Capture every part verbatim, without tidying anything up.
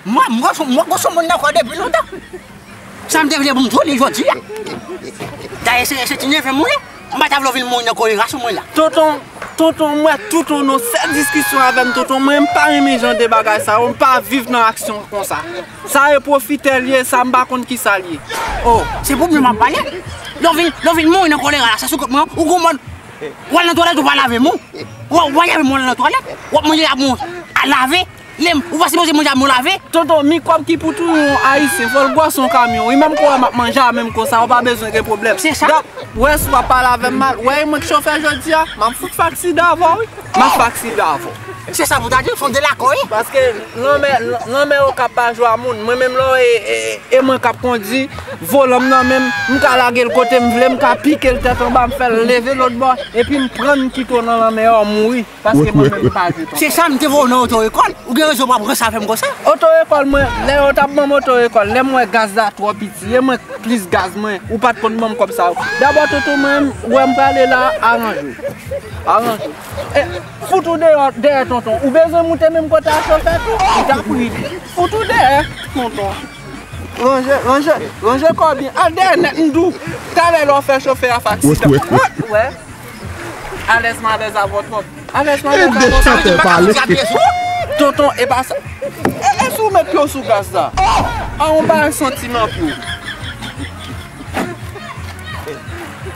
Mwen, mwen, mwen, mwen, se moun nan kò depi lontan. Sa m te vle pou m di w li jodi a. Dayè, se, se ti neve m ou ye. M pa ta vle w vin mouri nan kolera sou mwen la. Tonton, tonton, m wè toutou nan sèl diskisyon avè m, tonton. Mwen, m pa renmen jan de bagay sa yo. M pa viv nan aksyon konsa. Sa e pwofitè l ye, sa m pa konn ki sa l ye. Oh, se pou mwen m ap pale. Lè w vin, lè w vin mouri nan kolera la, sa sou kont mwen, ou konprann. W al nan twalèt, ou pa lave men w. W, w al lave men w nan twalèt. W ap manje, ap manje, a lave. Lè m, ou pa sipoze manje avè w lave. Tonton, mikwòb ki pou touye yon Ayisyen, fò l gwòs yon kamyon. Wi, menm kou m ap manje a menm konsa, ou pa bezwen gen pwoblèm. Se sa. Gad, wè si w ap pale avè m mal. Wè, e mwen k chofè jodi a, m ap fout fè aksidan avè w, wi. M ap fè aksidan avè w. Se sa pou ta di, fò w delakò, wi. Paske lanmè, lanmè Okap pa jwe a moun. Mwen menm lò, e, e, e mwen k ap kondi, volan m nan men m, m ka lage l kote m vle, m ka pike l tèt anba, m fè l leve lòt bò, epi m pran m kite w nan lanmè a, w mouri. Paske mwen menm m pa vle tonton. Se sa m te voye w nan oto ekòl. Ou gen rezon w ap ranse avè m konsa. Oto ekòl mwen, lè yo t ap ban m oto ekòl, lè m wè gaz la twò piti, e mwen k plis gaz mwen, ou pa t konn ban m kòb sa yo. Dabò tonton mwen, ou wè m prale la, aranje w. Aranje w. E, fout ou deyò, dèyè tonton. Ou bezwen moute menm kote a chofè tou? Ou t ap ri. Fout ou dèyè, tonton. Ranje, ranje, ranje kò w byen. Al dèyè nèt, m di w. Talè lè w fè chofè a fè aksidan. Wè. Alèz malèz avè w twòp. Alèz malèz avè w. Tonton, e pa sa. E, e si w met pye w sou gaz la? A, yon bagay santi nan pye w.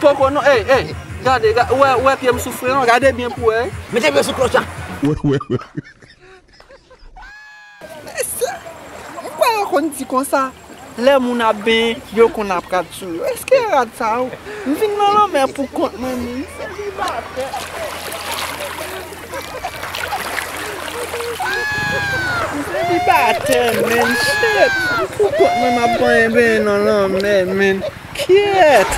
Poko non, ey, ey. Gade, ga-, wè, wè pye m sou fren an, gade byen pou wè. Mete pye sou klòch la. Wè, wè, wè. Mesye, m kwè yo konn di konsa, lè moun ap benyen, yo konn ap rad sou yo. Èske rad sa yo? M vin nan lanmè pou kont mwen, men. M selibatè. M selibatè, men. Shit. M pou kont mwen, m ap benyen, benyen nan lanmè, men. Kyèt!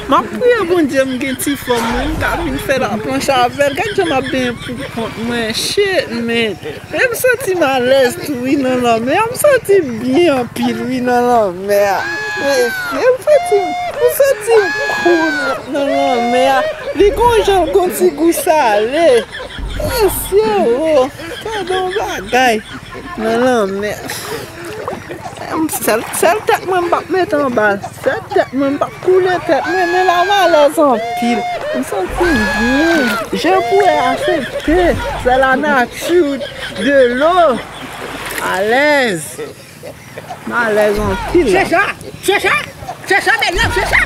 M ap priye Bondye m gen ti fòm mwen, m ka vin fè laplanch avè l. Gad jan m ap benyen pou kont mwen. Shit, men. E m santi m alèz tou wi nan lanmè a. M santi m byen anpil wi nan lanmè a. Mesye, m santi, m santi m cool nan lanmè a. Li gon jan l gon ti gou sale. Mesye, oh, gade yon bagay. Nan lanmè. M, sèl, sèl tèt mwen m p ap mete anba l. Sèl tèt mwen m p ap koule tèt mwen, men la m alèz anpil. M santi m byen. Je pou wè aksepte. C'est la nature, de l'eau. Alèz. M alèz anpil la. Se sa, se sa, se sa, mesye, se sa.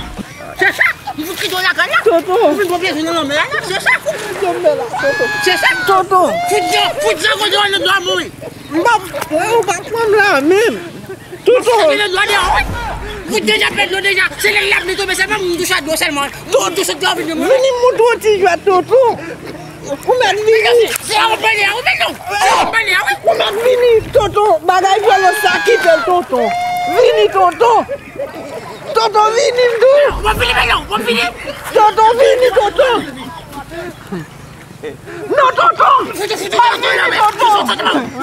Se sa, m fout kite w lakay la. Tonton. M vin pran plezi nan lanmè a la, se sa. Kite m la, tonton. Se sa. Tonton. Fout jan, fout jan kote w nan dwa mwen. M pa, ou pa pran m la menm. Tonton. Fout nan dwa deyò, wi. Ou deja pèdi dlo deja. Se lè lapli tonbe sèlman, m touche a dlo sèlman. Tonton, se te anvi de mwen. Vini m montre w ti jwèt, tonton. Ou mèt vini. Se yon pale a, ou mèt non. Se yon pale a, wi. Ou mèt vini, tonton. Bagay vyolans sa kite l, tonton. Vini, tonton. Tonton, vini, m di w. W ap vini, men non, w ap vini. Tonton, vini, tonton. Non, tonton. Fout, fout, fout, fout, fout, fout, fout, fout.